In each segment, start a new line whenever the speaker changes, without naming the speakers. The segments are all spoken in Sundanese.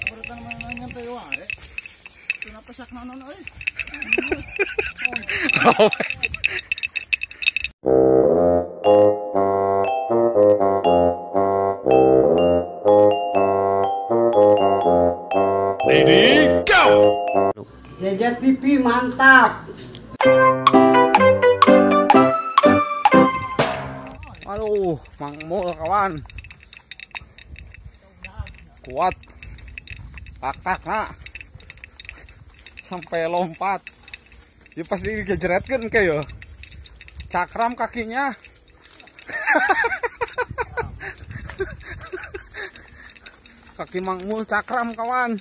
Ready, go!
JJ TV mantap.
Aduh, Mang Mul kawan. Kuat. Tak nak. Sampai lompat. Ya pas digejeretkeun ke ya. Cakram kakinya. Kaki Mang Mul cakram kawan.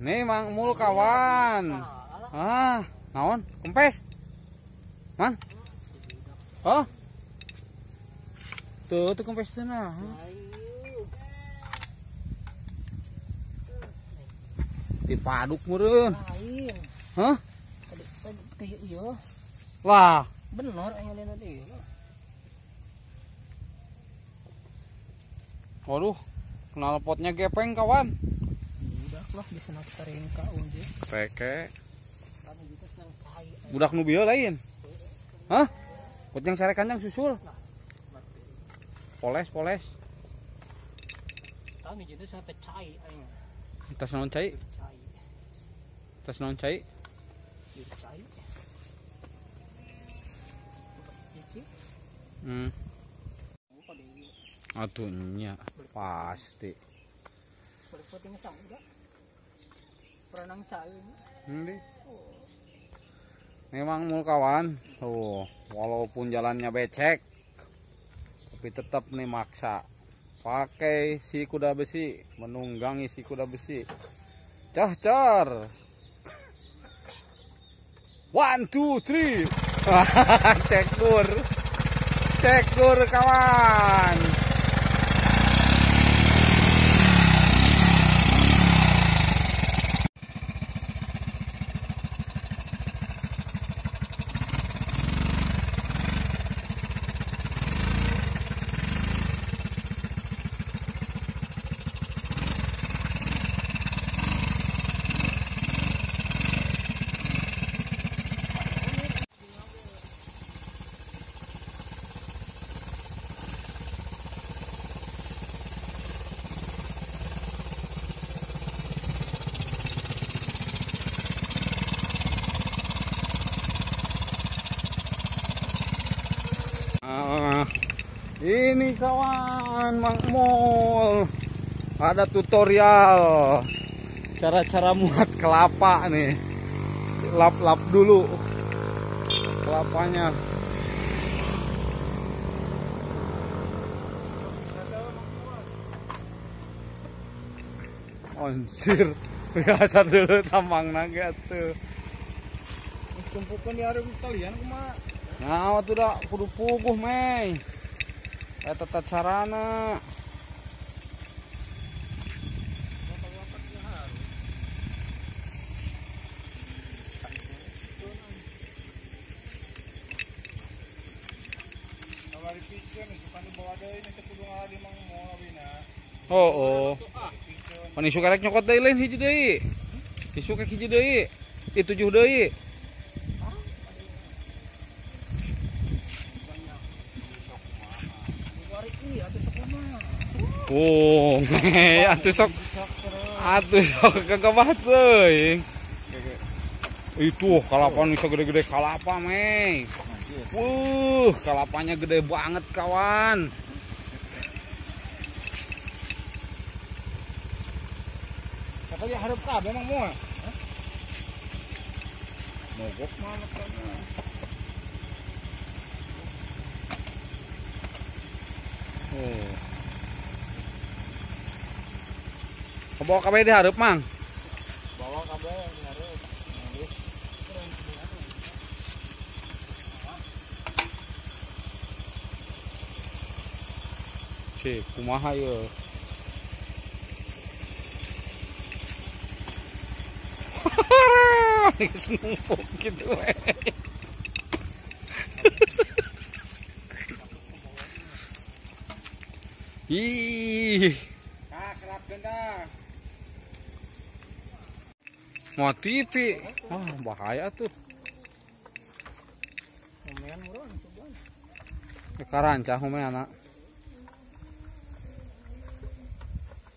Nih Mang Mul kawan. Ah, naon? Kempes. Mang. Oh. Tuh, tuh kempes tuh nah. Dipaduk meureun. Hah? Lah,
bener aya lain teh.
Waduh, knalpotnya gepeng kawan.
Budak lah bisa naftarin ka unje.
Peke. Budak nu bieu lain. Hah? Pot yang sare kanjang susul. Poles, poles.
Tah nu teh cai aing.
Tas naon cai? Tas naon cai?
Cai.
Aduh nya pasti. Memang Mul kawan, tuh walaupun jalannya becek, tapi tetap nih maksa. Pakai si kuda besi, menunggangi si kuda besi. Cah car. 1, 2, 3. Cekur. Cekur kawan. Ini kawan Mang Mul, ada tutorial cara-cara muat kelapa nih. Lap-lap dulu kelapanya. Anjir, biasa dulu tambang naga tuh.
Tumpukan di hareup talian kumaha?
Nah, waktu dah kudu puguh mei. Eta tata carana. Oh, oh. Pan isu karek nyokot deui lain hiji deui. Isu karek hiji deui. Ieu 7 deui. Oh, atuh sok kagak teuing. Itu kalapa bisa gede-gede kalapa, mei. Wuh, kalapanya gede banget, kawan.
Katanya hareup kabeh emang moal. Mogok mah katanya.
Oh. Bawa kabeh di hareup, Mang.
Bawa kabeh di hareup.
Cik, kumaha ye. Geus numpuk gitu we. Ih.
Ah, serapkeun dah.
Mau TV. Wah, bahaya tuh.
Lumayan murah coba.
Karancah lumayan.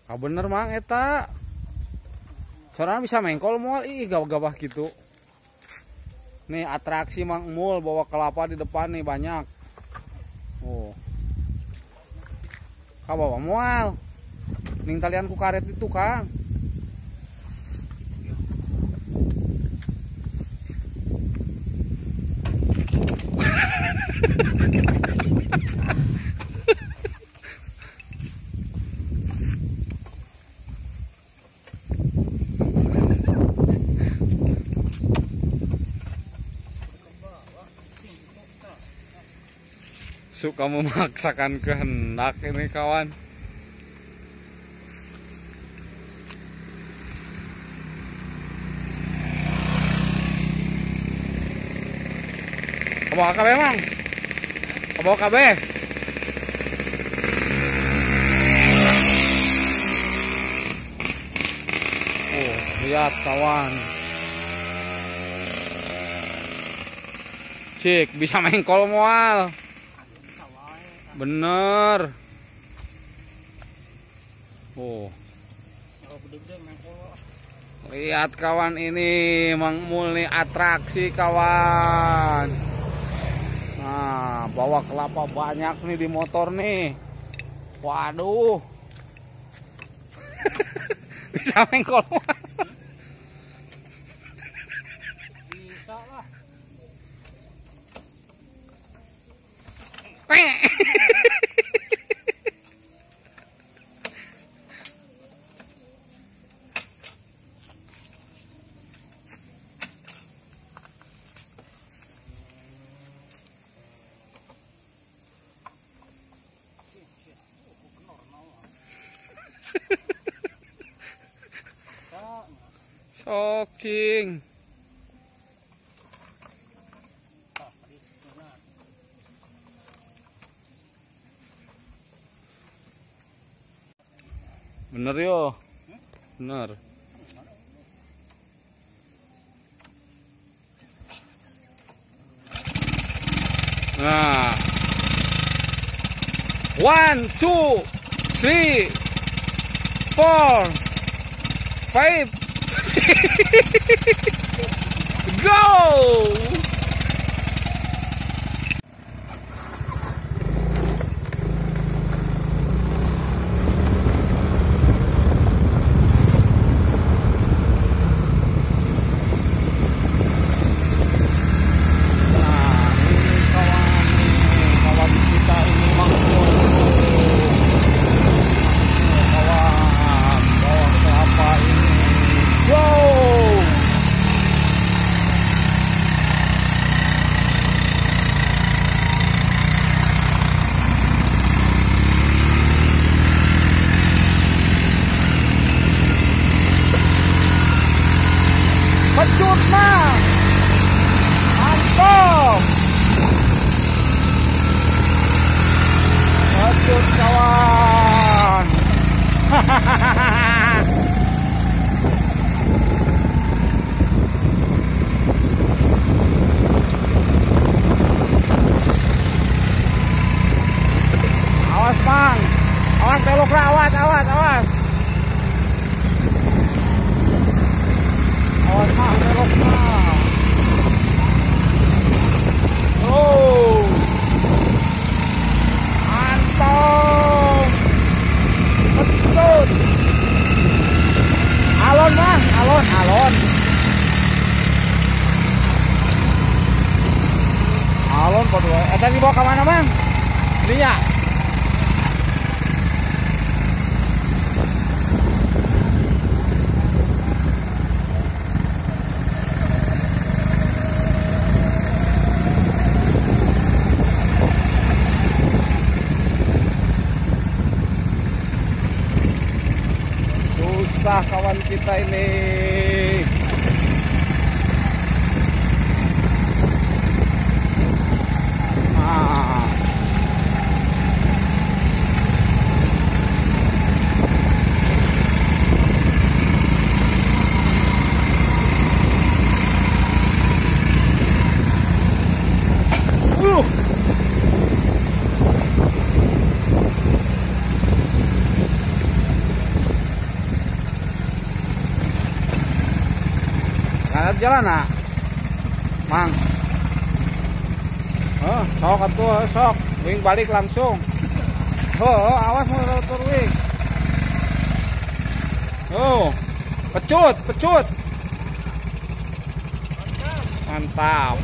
Ah bener mang eta. Soalnya bisa mengkol moal ih gabah-gabah gitu. Nih atraksi Mang Mul bawa kelapa di depan nih banyak. Oh. Kabawa moal. Ning talian ku karet itu, Kang. Suka memaksakan kehendak ini kawan. Kebawa KB mang, kebawa KB. Oh lihat kawan. Cik bisa mengkol moal. Bener. Oh. Lihat kawan ini Mang Mul nih atraksi kawan. Nah, bawa kelapa banyak nih di motor nih. Waduh. Bisa mengkol.
Bisa lah.
Sok cing. Bener yo. Bener. Nah. 1 2 3 4 5 6 go. Kawan. Awas Bang, awas belok lah, awas, awas, awas. Awas Bang, belok lah. Oh. Mantap. Betul. Alon Bang, alon, alon. Alon padahal. Tadi dibawa ke mana Bang? Ini ya. kita ini. Nah. Jalan nak, mang. Oh, sok atuh, sok. Wing balik langsung. Oh, awas motor wing. Oh, pecut, pecut. Mantap.